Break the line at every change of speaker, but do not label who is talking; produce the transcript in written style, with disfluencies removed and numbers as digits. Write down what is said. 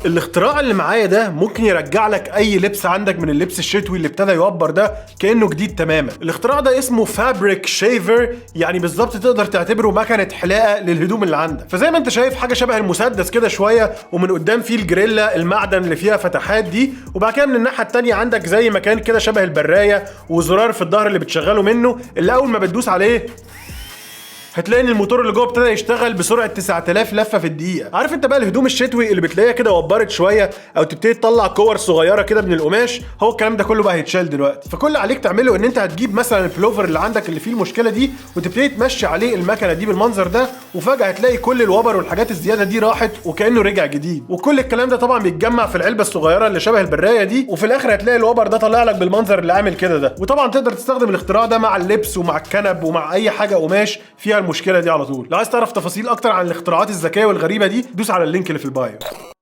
الاختراع اللي معايا ده ممكن يرجع لك اي لبس عندك من اللبس الشتوي اللي ابتدى يوبر ده كانه جديد تماما. الاختراع ده اسمه fabric shaver، يعني بالظبط تقدر تعتبره مكنه حلاقه للهدوم اللي عندك. فزي ما انت شايف حاجة شبه المسدس كده شويه، ومن قدام فيه الجريلا المعدن اللي فيها فتحات دي، وبعد كده من الناحية التانية عندك زي مكان كده شبه البرايه وزرار في الظهر اللي بتشغله منه، اللي اول ما بتدوس عليه هتلاقي ان الموتور اللي جوه ابتدى يشتغل بسرعة 9000 لفه في الدقيقة. عارف انت بقى الهدوم الشتوي اللي بتلاقيها كده وبرت شوية او تبتدي تطلع كور صغيرة كده من القماش، هو الكلام ده كله بقى هيتشال دلوقتي. فكل اللي عليك تعمله ان انت هتجيب مثلا البلوفر اللي عندك اللي فيه المشكلة دي وتبتدي تمشي عليه المكنه دي بالمنظر ده، وفجاة هتلاقي كل الوبر والحاجات الزيادة دي راحت وكانه رجع جديد. وكل الكلام ده طبعا بيتجمع في العلبة الصغيرة اللي شبه البرايه دي، وفي الاخر هتلاقي الوبر ده طالع لك بالمنظر اللي عامل كده ده. وطبعا تقدر تستخدم الاختراع ده مع اللبس ومع الكنب ومع اي حاجة قماش فيها المشكلة دي على طول. لو عايز تعرف تفاصيل اكتر عن الاختراعات الذكية والغريبة دي دوس على ال link اللي في ال bio.